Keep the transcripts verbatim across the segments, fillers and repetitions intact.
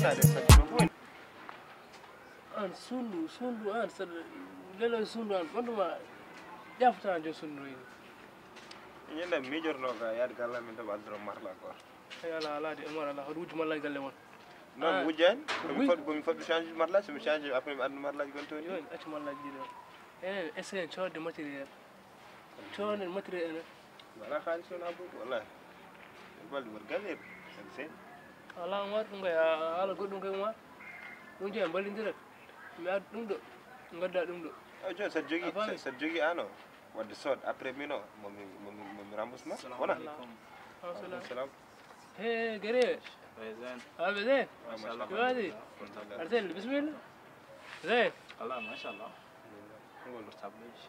An sunndu, sunndu an, saɗa lelo sunndu an, ɓandu ma ƴaafata an jom sunndu no ini. Ñande miijorno ka yaade galle min to ɓe addoro marla ko. Ay, ala, ala de, Omar, ala, hoto wujju mallaaji galle mon. Non, mi wujjaani. Ko mi foti, ko mi foti change mallaaji, so mi change, après mi addu mallaaji gon toon. Joni, accu mallaaji ɗiɗo. Enen, essayen coodde matériel. Coodde matériel enen. Wala haalis wona buuɗi, wallahi. Balɗe won galleer, sen sen. Ala, Omar, ɗum kay, a, ala goɗɗum kay, Omar. Ɗum joni, mballindira. Mi addu ɗum ɗo, ngadda ɗum ɗo. Eyi, joni, saɗa jogii, a faami? Saɗa jogii an o. Wadde sood, après min o, momi, momi, momi remboursement. Wona? Salamu aleykum. Aleykum salam. He, gere. Prezan. Abe de. Mashallah. Kiwadi. Alhamdulillah. Artel, bismillah. Zay. Allah, mashallah. Ngol tableji.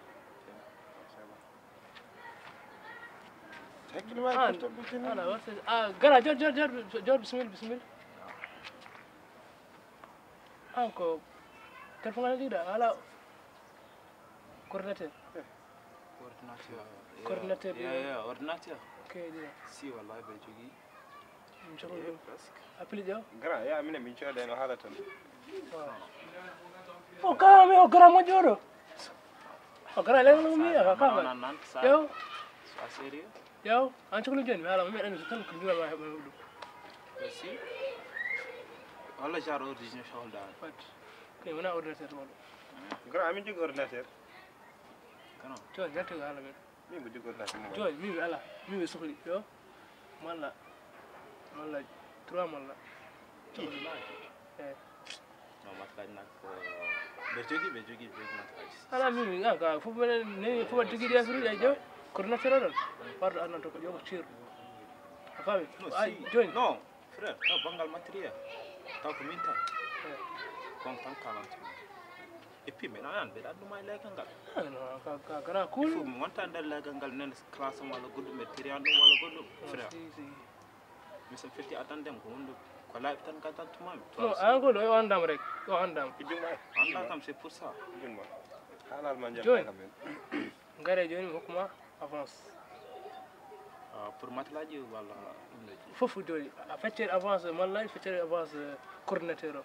Hakkille ma. Ah, portable tini. Ala, wasa. Ah, gara, jor, jor, jor, jor, bismillah, bismillah. Encore. Téléphone ala ɗiɗa, ala. Coordinateur. Eh. Ordinateur. Coordinateur, yeah, yeah, yeah, ordinateur. Ok, ɗiɗa. Si, wallahi, ɓe jogii. Min cohli ɗum. Presque. Appli ɗo. Grand, ya, minen min cohli no haala tan. Waaw. O kala mi o grand moƴƴo ɗo. O grand lengo mi a kama. Yo. Sois sérieux. Yo, an cohli joni mi haala mi meɗen so tan ko ndiwal ma heɓa ɗum. Merci. Walla genre ordinateur holda. Wat. Kay wona ordinateur wala. Grand, amin jogii ordinateur. Kono. Joni, yaltu ko haala men. Min ko jogorɗaa ko mo. Joni, min mi ala. Min mi sohli, yo. Malla, malla trois malla. Ih. Eh. No, matkaaji nak, eh, ɓe jogi, ɓe jogi, ɓe jogi matkaaji. Ala, min, min, ah, ka, fof menen, ne, fof mbaɗi jogi ɗi affaire uji, ay, jo. Coordinateur o ɗon. Warɗo arnan to ko ƴeewa ceerɗo. A faami? No, ay, si, joni. No. Frère, taw banngal matériel, taw ko min tan. Eh. Kon tan kalantu. Et puis, mbeɗa an, mbeɗa anndu ma e leegal ngal. Ah, non, ka, ka, kana cool. Il faut mi wonta nder leegal ngal, nen classe am walla goɗɗum, ɓe tiri an ɗum walla goɗɗum, non, frère. Si, si. Mi so fetti addandem ko wonde ko laaɓi tan gaddantu ma mi. Non, an ko ɗo o anndam rek, o anndam. Ijumma. Anda kam, c'est pour ça. Ijumma. Haalal ma jam kam en. Ngare jooni mi hokkuma avance. Ah, pour matériel ji walla ɗum ɗo ji? Fof jooni. A feccere avance malla feccere avance coordinateur o?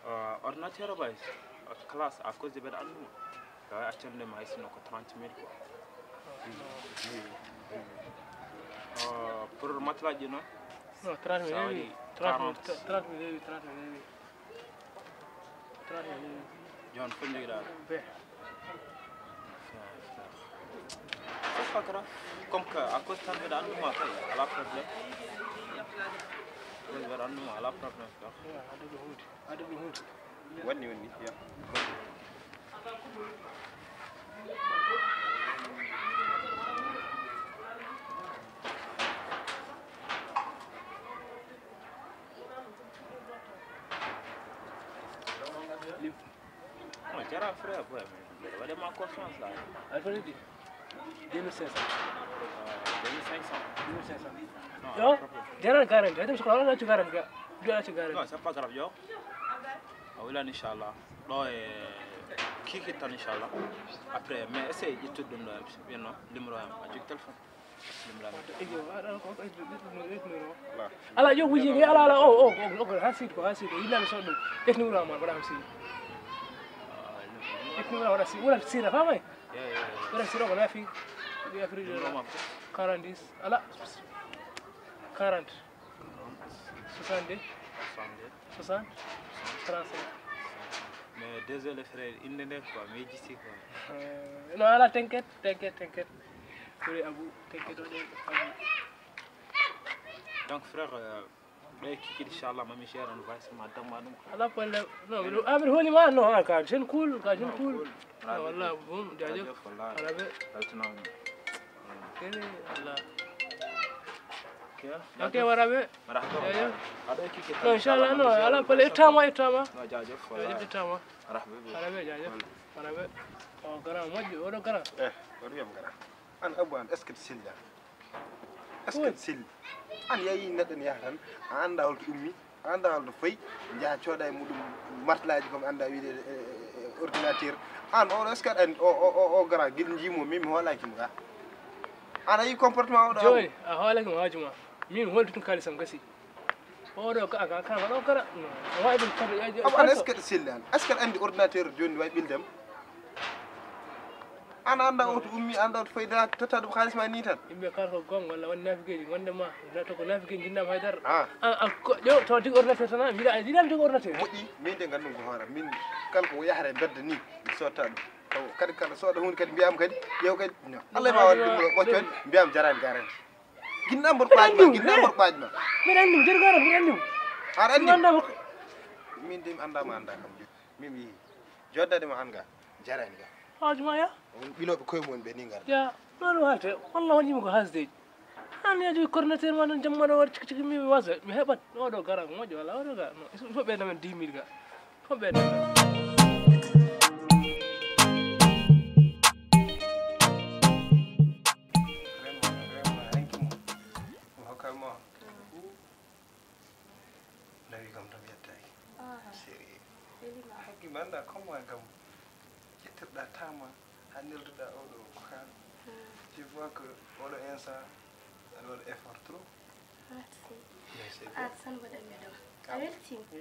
Ah, ordinateur o ɓay, classe, à cause de mbeɗa anndu mo. Tawa accande ma hay sinno ko trente mille quoi. Ah, pour matériel ji noon? Non, trente mille heewi. Trente mille, trente mille heewi, trente mille heewi. Trente mille heewi. Jooni fof njogiɗaa? Be. C'est pas grave. Comme que à cause tan mbeɗa annduma kay, alaa problème. Comme mbeɗa annduma, alaa problème, frère. Ya, a ɗaɗi hunde. A ɗaɗi hunde. Wanni, wanni, ya. Lim. Oh, jara frère, boy, mais waɗe ma confiance là. Alfred dit deux mille cinq cents. Euh, deux mille cinq cents. Deux mille cinq cents. Non, yo, pas de problème. Jaran quarante, hade ko wala ci quarante ga. Dua ci quarante. Non, c'est pas grave, yo. A wila inchallah. Ɗo e kiki tan inchallah. Après, mais essaye ƴettude ɗum ɗo, ɓenno, numéro am, a jogii téléphone. Ala, yo, wuji, ala, ala, o, o, o, o, ha sidi ko, ha sidi ko, yinnaɓe soɗɗo ɗum. Ƴet numéro am, waɗa am sidi. Ƴet numéro am, waɗa sidi, waɗa sidi, a faamay? Waɗa sidi ko nafi, ɗi affaire uji. Numéro am. Quarante-dix, ala, quarante. Soixante-deux. Soixante-deux. Soixante. Trente-cinq. Mais désolé frère, innde nde quoi, mi yejjiti quoi. Euh, non, ala, t'inquiète, t'inquiète, t'inquiète. Ɓuri Abou, t'inquiète, o ɗen, Abou. Donc frère, euh, ɓe kiki inchallah, mami gère, on va essayer ma damma ɗum quoi. Ala problème. Non, mais, ah, mais holy man, non, ah, ka jeune cool, ka jeune cool. Non, cool. Ah, wallah, bon, jaajëf. Jaajëf, wallah. Ala be. Weltanama. Kene, Allah. Ok, waraɓe. Marhaba. Jaajëf. Aɗo kiki tan. Non, inchallah, non, ala pale, ittama, ittama. Non, jaajëf, wallah. Jaajëf, ittama. Marhaba. Waraɓe, jaajëf. Waraɓe. O, grand moƴƴo, oɗo grand. Eh, oɗo wiyam grand. An Abou, an, est-ce que aɗa selli an? Est-ce que aɗa selli? An, a yii neɗɗo ne yaha tan, a anndaa holto ummi, a anndaa holto fayi, njaha cooda e muɗum martelaaji ko mi anndaa wiyde, e, e, e, ordinateur. An, oɗo, est-ce que aɗa anndi o, o, o, o grand, gila njiimo min, mi hoolaaki mo ga. An, a yii comportement oɗo, Abou? Jooni, a hoolaaki mo haaju ma. Min, holto tun kaalisam gasi. Oɗo ka, ka, ka, ka, ɗo kara. No, a wawi ɗum kadi, a, a, Abu, an, est-ce que aɗa selli an? Est-ce que aɗa andi ordinateur joni wawi ɓildema? An a anda o to ummi, a anda o to fayi, da totta ɗum haalis ma ni tan. Yimɓe kala ko gonga walla won nafikeji, wonde ma, na to ko nafikeji jinnama haydara. Ah. A, a, ko, yo, to tigi ordinateur tan, mbiɗa, a yiɗani tigi ordinateur. Moƴƴi, min de gandum ko hoore am. Min kala ko yahata e mbedda ni, mi sotta ɗum. Taw kadi kala soɗa hunde kadi mbiyam kadi, ƴeew kadi, no. Allah ma waɗi ɗum ɗo ɓoccon, mbiyam jarani garanti. Ginna mboɗo ɓaaj ma, ginna mboɗo ɓaaj ma. Mbiɗa anndi mo, joni gara, mbiɗa anndi mo. Aɗa anndi mo? Min de mi anndaa mo, anndaa kam. Min mi yehi. Joddade mo an ga, jarani ga. Haaju ma ya? On ɓilooɓe koye mum ɓe ni ngar. Ya, noon walte. Walla won yimɓe ko haasdeeji. An ya jogi coordinateur ma ɗon jamma ɗo waɗi ciki ciki mi wasa. Mi heɓat. Oɗo gara ko moƴƴo walla oɗo ga. Non, il faut ɓeyda men dix mille ga. Il faut ɓeyda men. Vraiment, vraiment, hanki mo. Mo hokkal mo. Nawi kam tam yettaaki. Aha. Sérieux. Welima. Hanki mi anndaa comment kam ƴettirɗaa temps ma haa nelduɗaa oɗo ko kaan. Hmm. Je vois que oɗo instant aɗa waɗa effort trop. Merci. Mais c'est bien. Ah, tan mbaɗanmi ɗum. A weltiima? Eh.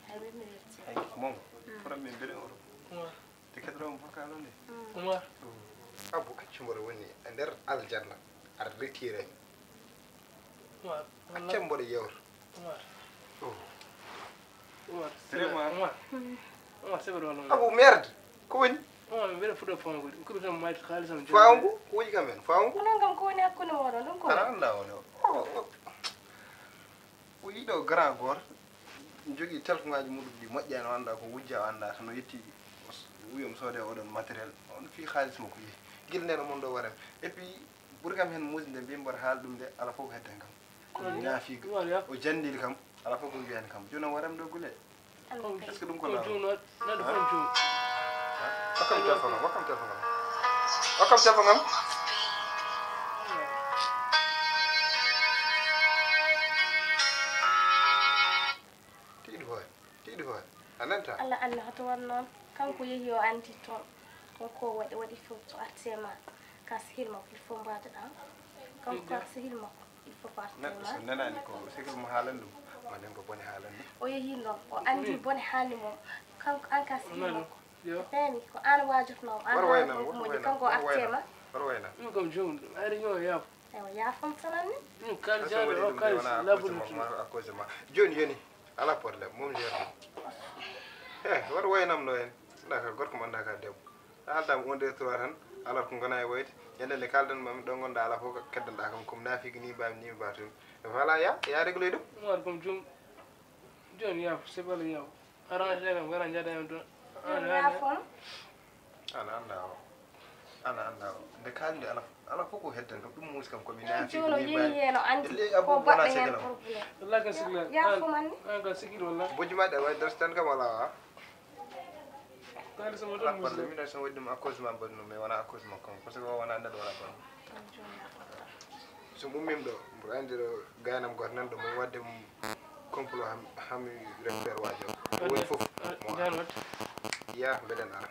Hay min mi weltiima. Hanki moom. Hmm. Premier mbeɗa Europe. Waaw. Te kadi ɗo mo vocal o nde. Umar. Abou, accu mboɗo woni e nder aljanna, aɗa retiré mi. Umar, acca mboɗo yewta. Umar. Oh. Umar, vraiment. Umar. Umar, c'est vrai, wallaahi. Abou, merde. Ko woni? Umar, mi mbeɗa fuɗɗo faamu kadi. Ko ɗum tan mayta haalis am. Faamu ngu? Ko woni kam en? Faamu ngu? Onon kam ko woni hakkunde mooɗon ɗum ko? Aɗa annda woni o. Oh, oh. O yii ɗo grand gooto, jogii telfongaaji muɗum ɗi moƴƴaani, o anndaa ko wujja, o anndaa tan o yetti, o s-, o wiyi omo soodee oɗon matériel, on fii haalis makko yehi. Gila ndeen omo ɗo warani. Et puis, ɓuri kam heen muusde, mbiimi mboɗo haala ɗum de, alaa fof ko heddan kam. Kono mi naafiiɗo, o janndiiɗo kam, alaa fof ko mbiyani kam. Jooni o warani ɗo gule. Est-ce que ɗum ko laawol? Ɗum noon, neɗɗo fof joom. Hokkam téléphone am, hokkam téléphone am. Hokkam téléphone am. Tiiɗi hoore, tiiɗi hoore. A nanta? Allah anndi hoto waɗ noon. Kanko yehi o anndi toon. Kanko o waɗi, waɗi fof to artema. Ka sehil makko, il faut mbaɗa ɗam. Kanko ka sehil makko. Neɗɗo so nanaani ko sehil mo haalan ɗum, ma nen ko bone haalan ɗum. O yehi noon, o anndi bone haalni mo. Kanko an ka sehil makko. Yo. A faami? Ko an waajotnoo, an haalno ko moƴƴi, kanko o artema. Waro wayna. Ɗum kam joom, ari yo yaafo. Ewa, yaafam sanan ni. Ɗum kaalis jaade o, kaalis labude. Jooni, jooni, alaa problème, moom jeeto. Eh, waro waynam no en. Ndaa ka gorko mo anndaa ka debbo. A haaldaama un, deux, trois tan, alors ko ngonaa e woyde. Ñande nde kaaldan ma, ɗo ngonɗaa alaa fof, keddanɗaa kam, comme naafiigu nii, mbaami nii, mi mbaatumi. Voilà, ya, ya réglé ɗum. Ɗum waɗi kam joom, jooni yaafo, c'est pas le yaafo. Arrangé kam, ngara njaada en toon. Jooni yaafo. Ana anndaa o. Ana anndaa o. Nde kaaldi alaa, alaa fof ko heddan kam, ɗum muusi kam, ko mi naafiigu nii, mbaami. Jooni o yehi heen, o anndi ko baɗɗo heen problème. Wallaahi ka sikla. Yaafo man ni. An ka sikil wallaahi. Bojji ma ɗe waɗi darsi tan kam alaa wa. Kaalis am o tan. Walla min so waɗi ɗum à cause ma mbaɗi ɗum, mais wonaa à cause makko, parce que o wonaa neɗɗo, wonaa kono. So mi ummiima ɗo, mboɗo anndi ɗo gaynam gooto nan ɗo, mo waɗde mum complot ham, hami repère waajo. Ko woni fof, mo yaa mbeɗen ara.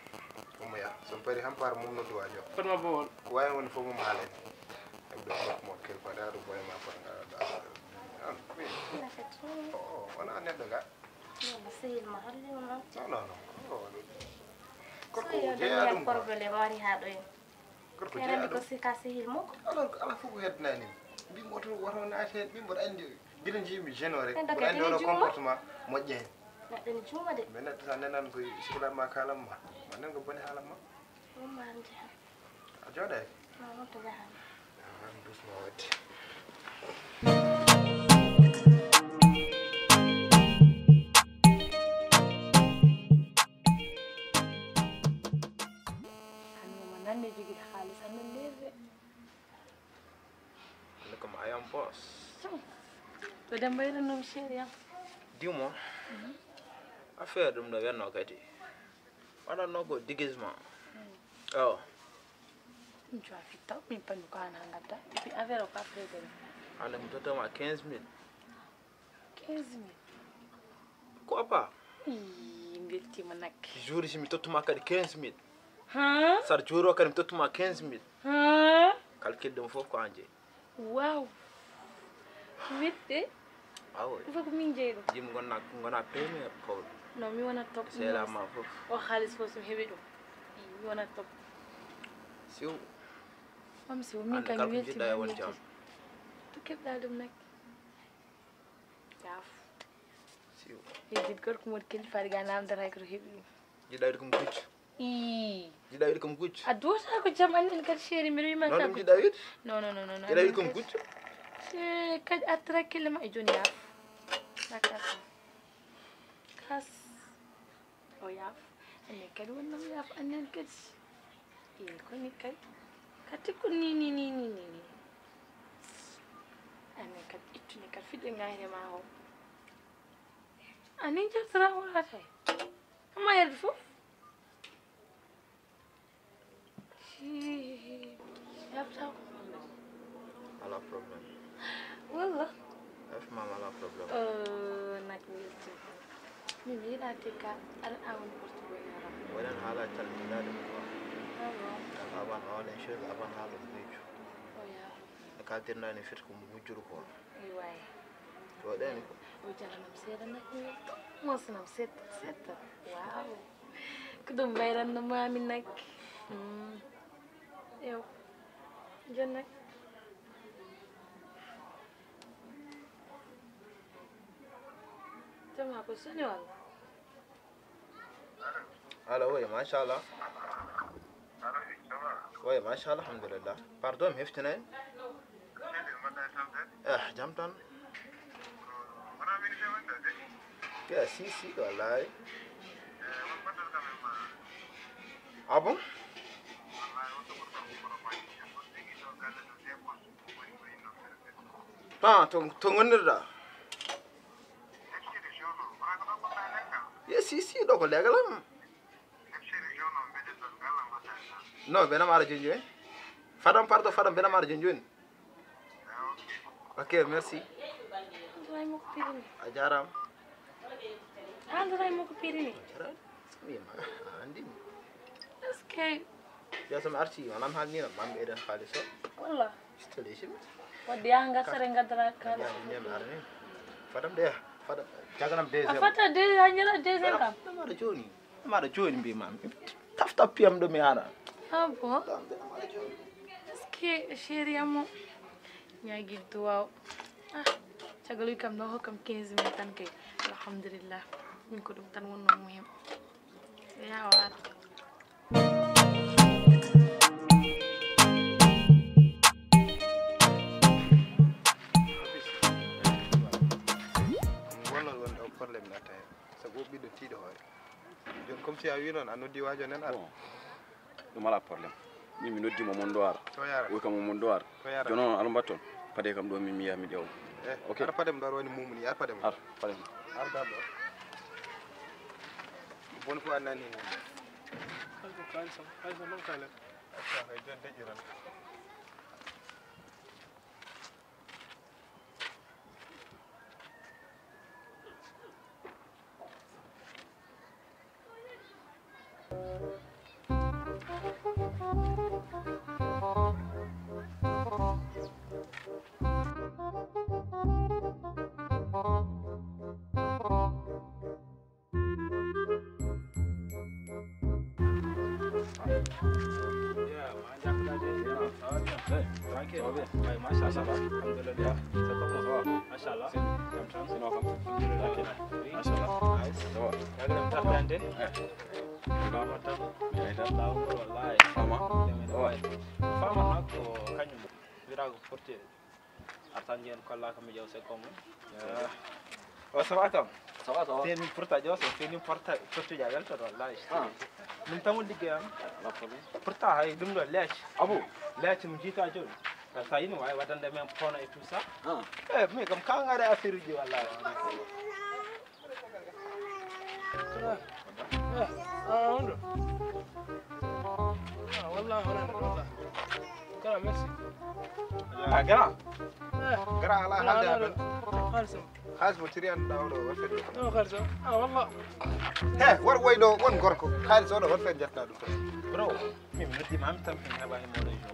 Omo yaa. So mi parii hampaar mum noddu waajo. Ko waawi woni fof mum haalen. Heɓde gorko mo kel fada ɗo boy ma fada. O, o, wonaa neɗɗo ga. Walla sehil ma halli mo noon. Non, non, non. Ko waɗi? Gorko o jeyaa ɗum quoi. Problème o ari haa ɗo en. Gorko jeyaa ɗum. Ko si ka sehil makko. Alors que alaa fof ko heddanaani mi. Mbiimi oto woto naati heen. Mbiimi mboɗo anndi gila njiimi jeune o rek. Mboɗo anndi oɗo comportement moƴƴa heen. Neɗɗo ne juuma de. Mais neɗɗo sa nenan ko sehil ma kaalan ma. Ma nen ko bone haalan ma. Ɗum ma anndi heen. A jooɗaaki? Ma wonto jahan. Ah, doucement waɗde. Hannde mo nande jogiiɗo haalis hannde ndeer de. Hannde ko ma yam boss. Ɗo Demba yiɗannoo mi chéri am. Dis-moi, affaire ɗum no wiyatnoo kadi. Waɗatnoo ko déguisement. Awa. Ɗum jowa fittaw, min pammi ko an haa ngadda. Et puis affaire o ko après de. Hannde mi tottama quinze mille. Quinze mille? Ko apa? Ii, mi weltiima nag. Jour si mi tottuma kadi quinze mille. Haa? Sar jour o kadi mi tottuma quinze mille. Haa? Calcul ɗum fof ko an jeyi. Waaw. Mette. Awo. Il faut que min jeyi ɗum. Jim gonna gonna premier pawɗo. Non, mi wona top. Seela ma fof. O xaalis fof so mi heɓi ɗum. Mi wona top. Siw. Mam siw min kam mi welti. To keɓɗa ɗum nak. Yaaf. Siw. Yejjit gorko moɗo kelli faade ga namdata hay ko to heɓi ɗum. Jiɗɗa wiide ko mi gujjo. Ii. Jiɗɗa wiide ko mi gujjo. A duwata ko jam annen kadi chéri mbiɗa wima. Non, ɗum jiɗɗa wiide. Non non non non. Jiɗɗa wiide ko mi gujjo. Kadi artira kelle ma e joni yaaf. Nakas. Kas. O yaaf. Annen kadi wonnam yaaf annen kadi. Ii koni kadi. Kadi ko ni ni ni ni ni. Annen kadi ittuni kadi fiɗɗo ngayre ma o. Annen jartara wurata. Amma yarde fof. Yabta ko. Ala problème. Walla. F mam ala problème. Nak mi yetto. Mi mi yiɗa te ka ar awon porte ko yara. Waɗan haala calminaade ko. Avant haala en chose avant haala gujjo. O ya. E kaltirnaani fit ko mo gujjuru ko. Ewaay. Ko waɗani ko. O jaranam seeɗa nak mi yetto. Mosinam seeɗa seeɗa. Waaw. Ko ɗum mbayranno mami nak. Ew. Jon nak. Jama ko soni walla. Alo, oui, machallah. Oui, machallah, alhamdulillah. Pardon, mi heftinay. Eh, jam tan. Eh, si si, wallahi. Ah bon? Ah, to to ngondirɗa? Ye si si, ɗo ko legal am. Non, ɓenam ara joni joni. Fadam, pardon, fadam, ɓenam ara joni joni. Ok, merci. A jarama. Anduray mo ko pirini. Andimi. Est-ce que? Ya, so mi arti, manan haalnino, mamɓe eɗen haalis o. Walla. Installation. Wadde yaha ngasare ngaddara kala. Fadam de, fadam. Jaganam deux. A fata deux, a ñala deux kam. Ɗum ara joni. Mbaɗa jooni mbiymaa mi tafta piyam ɗo mi ara. Ah bon? Est-ce que chéri amo ñaagi duwaw? Ah, caggal wi kam no hokkam quinze mille tan kay. Alhamdulillah. Min ko ɗum tan wonno muhim. Yawa ara. Wonno wonde o problème natta hen. Sabu o ɓiɗɗo tiiɗo hoore. Joni comme si a wi noon a noddi waajo nen ar. Bon. Ɗum ala problème. Min mi noddi mo mon ɗo ara. To yara. Wi kam mo mon ɗo ara. To yara. Jono on ala mbatton. Pade kam ɗo min mi yaha mi ƴeewa. Eh, ok. Ar padem ɗo ar woni mumuni ar padem. Ar padem. Ar dal ɗo. Bon ko annani ni. Kalko kalso, kalso non kala. Acca hay jon deƴƴiran. Fama. Fama noon ko kañum wiyata ko portier. Artan jeen kollaka mi ƴeew sekko mum. O ça va kam? Ça va, ça va. Seni porta ƴeew so seni porta portuja weltoto wallahi. Ah. Min tan woni liggey am. Ala problème. Pourtant hay ɗum ɗo leec. Abo. Leec mi jiita jooni. Sa yini wawi waɗande men pono et tout ça. Ah. Eh, mais kam ka ngare affaire uji wallahi. Ah, on ɗo. Ah, wallahi on ɗo wallahi. Kala merci. Ah, grand. Eh, grand ala haalde amen. Xaalis mo tiri an ɗaw ɗo waɗde. No xaalis o? Ah, wallah. He, war woy ɗo won gorko. Xaalis o ɗo waɗde jetta ɗum. Bro, min mi noddi ma mi tampi mi heɓani mo région.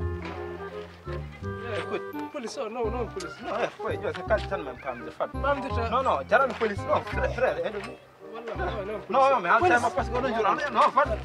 Écoute, police, oh non, non, police. Non, eh, ouais, yo, c'est quel gentleman, femme de femme. Femme de femme. Non, non, jaran police, non, frère, frère, aide-moi. Non, non, mais attends, parce que on jour, non, femme.